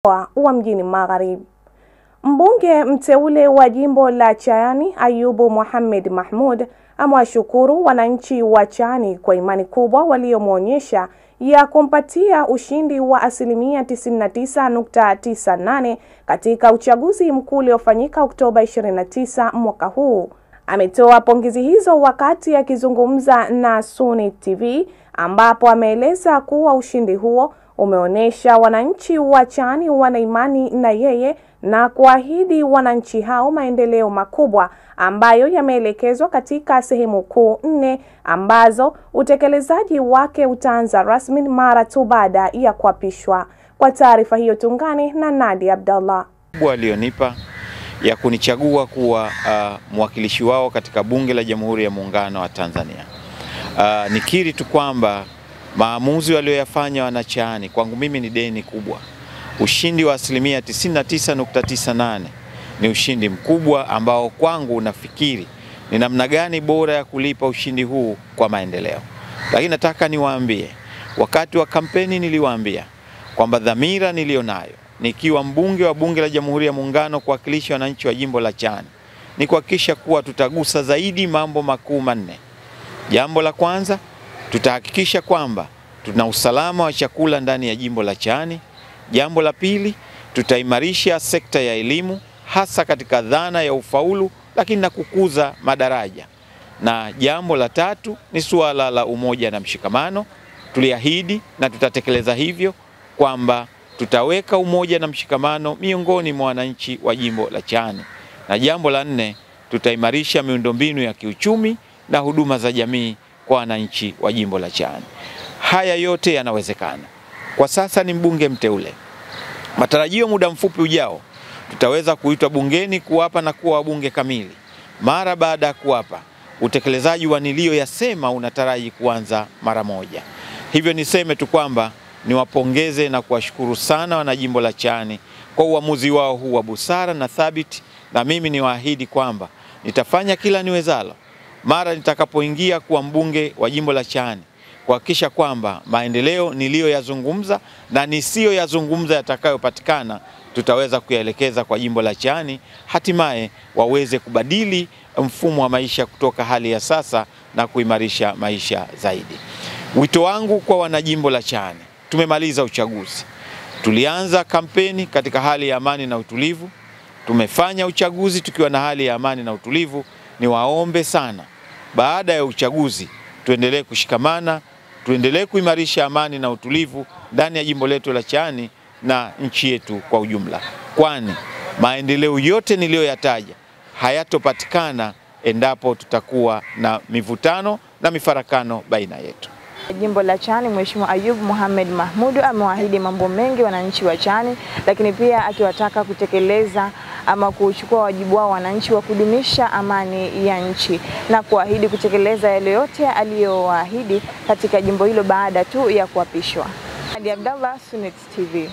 Wa mjini Magharibi. Mbunge mteule wa jimbo la Chaani Ayubu Mohamed Mahmud amewashukuru wananchi wa Chaani kwa imani kubwa waliomwonyesha ya kumpatia ushindi wa 99.98% katika uchaguzi mkuu uliofanyika Oktoba 29 mwaka huu. Ametoa pongezi hizo wakati akizungumza na Suni TV, ambapo ameeleza kuwa ushindi huo umeonesha wananchi wa Chaani wana imani na yeye na kuahidi wananchi hao maendeleo makubwa ambayo yameelekezwa katika sehemu kuu 4 ambazo utekelezaji wake utaanza rasmi mara tu baada ya kuapishwa. Kwa taarifa hiyo tungane na Nadia Abdallah. Walionipa ya kunichagua kuwa mwakilishi wao katika Bunge la Jamhuri ya Muungano wa Tanzania. Nikiri tu kwamba maamuzi walioyafanya wanachaani kwangu mimi ni deni kubwa. Ushindi wa 99.98% ni ushindi mkubwa ambao kwangu nafikiri ni namna gani bora ya kulipa ushindi huu kwa maendeleo. Lakini nataka niwaambie, wakati wa kampeni niliwaambia kwamba dhamira nilionayo nikiwa mbunge wa Bunge la Jamhuri ya Muungano kuwakilisha wananchi wa jimbo la Chaani ni kuhakikisha kuwa tutagusa zaidi mambo makuu 4. Jambo la kwanza, tutahakikisha kwamba tuna usalama wa chakula ndani ya jimbo la Chaani. Jambo la pili, tutaimarisha sekta ya elimu hasa katika dhana ya ufaulu lakini na kukuza madaraja. Na jambo la tatu ni suala la umoja na mshikamano. Tuliahidi na tutatekeleza hivyo kwamba tutaweka umoja na mshikamano miongoni mwa wananchi wa jimbo la Chaani. Na jambo la nne, tutaimarisha miundombinu ya kiuchumi na huduma za jamii kwa wananchi wa jimbo la Chaani. Haya yote yanawezekana. Kwa sasa ni mbunge mteule. Matarajio muda mfupi ujao tutaweza kuitwa bungeni kuapa na kuwa wabunge kamili. Mara baada ya kuapa, utekelezaji wa niliyoyasema unataraji kuanza mara moja. Hivyo niseme tu kwamba niwapongeze na kuwashukuru sana wanajimbo la Chaani kwa uamuzi wao huu wa busara na thabiti, na mimi niwaahidi kwamba nitafanya kila niwezalo mara nitakapoingia kuwa mbunge wa jimbo la Chaani kuhakikisha kwamba maendeleo niliyoyazungumza na nisiyoyazungumza yatakayopatikana tutaweza kuyaelekeza kwa jimbo la Chaani, hatimaye waweze kubadili mfumo wa maisha kutoka hali ya sasa na kuimarisha maisha zaidi. Wito wangu kwa wanajimbo la Chaani, tumemaliza uchaguzi. Tulianza kampeni katika hali ya amani na utulivu. Tumefanya uchaguzi tukiwa na hali ya amani na utulivu. Niwaombe sana, baada ya uchaguzi tuendelee kushikamana, tuendelee kuimarisha amani na utulivu ndani ya jimbo letu la Chaani na nchi yetu kwa ujumla. Kwani maendeleo yote niliyoyataja hayatopatikana endapo tutakuwa na mivutano na mifarakano baina yetu. Jimbo la Chaani, Mheshimiwa Ayub Mohamed Mahmud amewaahidi mambo mengi wananchi wa Chaani, lakini pia akiwataka kutekeleza ama kuchukua wajibu wao wananchi wa kudumisha amani ya nchi na kuahidi kutekeleza yale yote aliyoahidi katika jimbo hilo baada tu ya kuapishwa. Nadia Abdallah, Sunit TV.